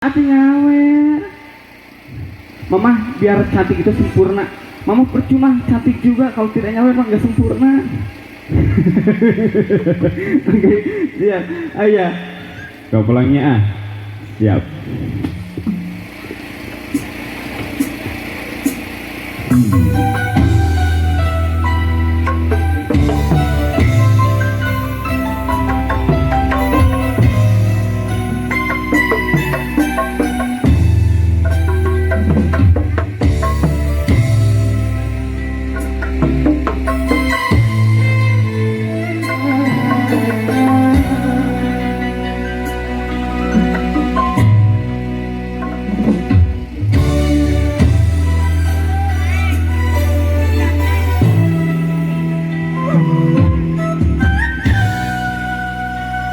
Atuh nyawer. Mama biar cantik itu sempurna. Mama percuma cantik juga kalau tidak nyawer mah nggak sempurna. Oke, siap. Ayah. Kau pulangnya ah. Siap.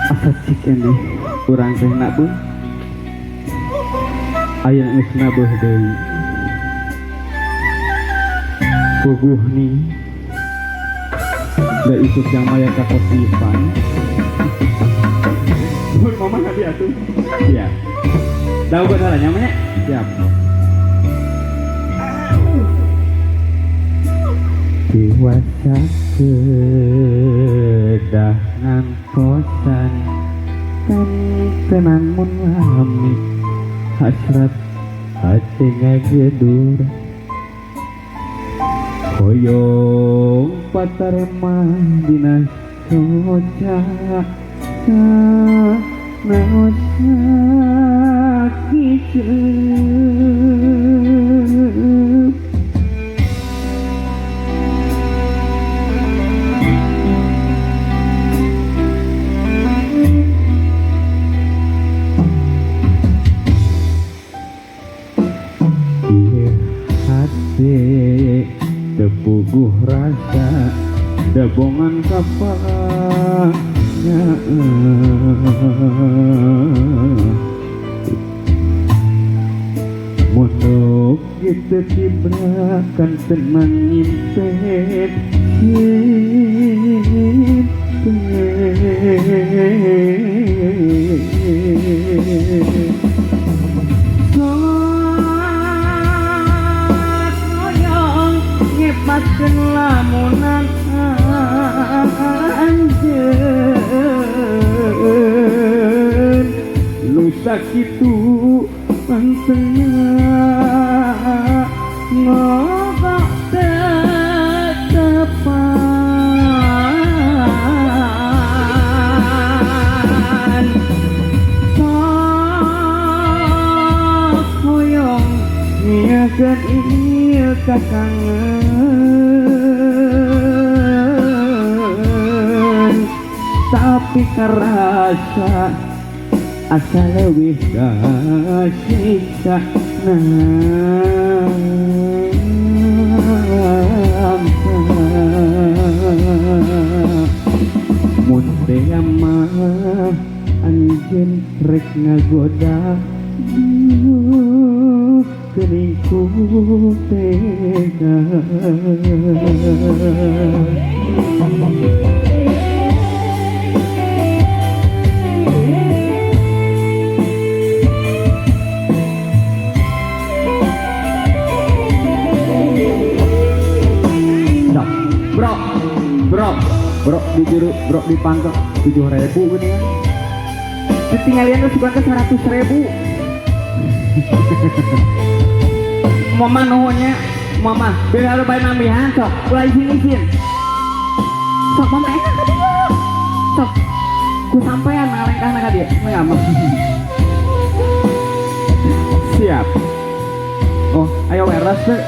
Asa cik ini urang teh nabuh. Aya geus nabuh deui. Puguh nih. Da isuk yang maya ka kosipan. Mun mama ka dieu atuh. Siap. Da uga salah nya mah nya? Siap. Diwasa kedah ngantosan kan tenang mun lami hasrat hati ngagedur hoyong pataremah dina soca naos sakiceuk. Ieu hate teu puguh rasa debongan kapalnya. Munuk kitu tibrakan tenang nyimpet nyimpet. Sok hoyong ngepaskeun lamunan anjeun nu sakitu pantengna ngobok tetepan sok hoyong nyiakeun ieu kakangen tapi karasa asa leuwih kasiksa nampa. Mun teh mah anjeun rek ngagoda duh geuning ku tega. Bro, bro, bro di juru, bro di pangkep 7.000 gini kan. Ditinggalian tuh suka ke 100.000. Mama nuhunnya, mama biar lu bayar nambihan sok, ulah izin-izin. Sok mama enak ka dieu. Sok, ku sampean ngalengkahna ka dieu. Mah mah. Siap. Oh, ayo weres teu.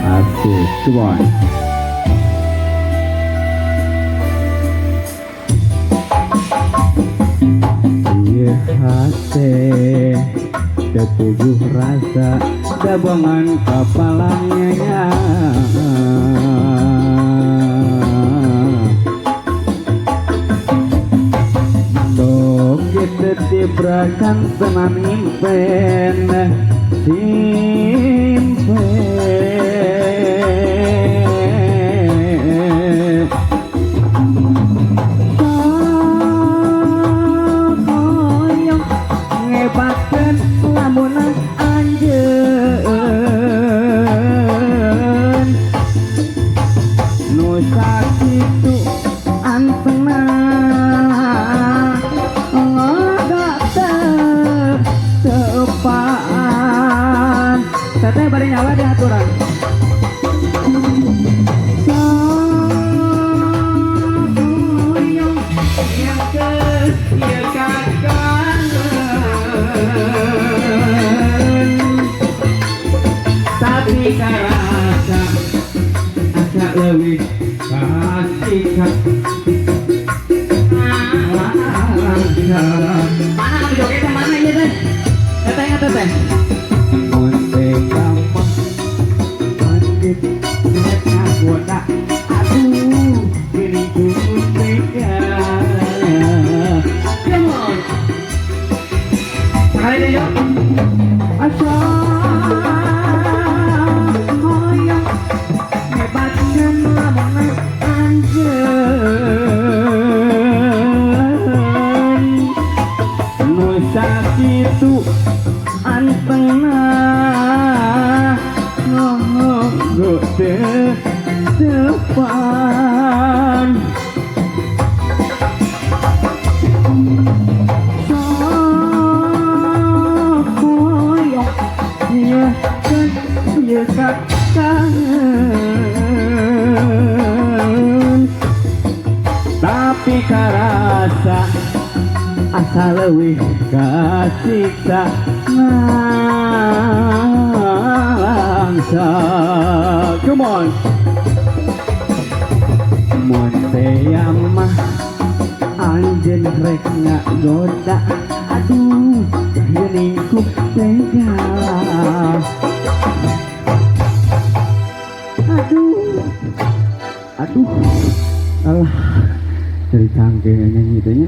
Asik, come on. Ieu hate teu puguh rasa dabongan kapalanya. Tok kitu tibrakan tenan impen simpen. Yang ieu kakangen, tapi karasa asa leuwih kasiksa. Mana kamu joget teh, mana ieu teh? Teteh nggak, teteh? Mun tega mah anjeun rek ngagoda, aduh, geuning ku tega. Come on. Sekali deh, yuk. Asa hoyong nyebatkeun lamun anjeun nu sakitu antengna ngomong teu tepan. Sok hoyong nyekeun ieu kakangen, tapi karasa asa leuwih kasiksa nalangsa. Come on. Mun tea mah anjeun rek ngagoda, aduh, geuning ku tega. Aduh, aduh, alah, dari cangkeng nyanyi teh nya.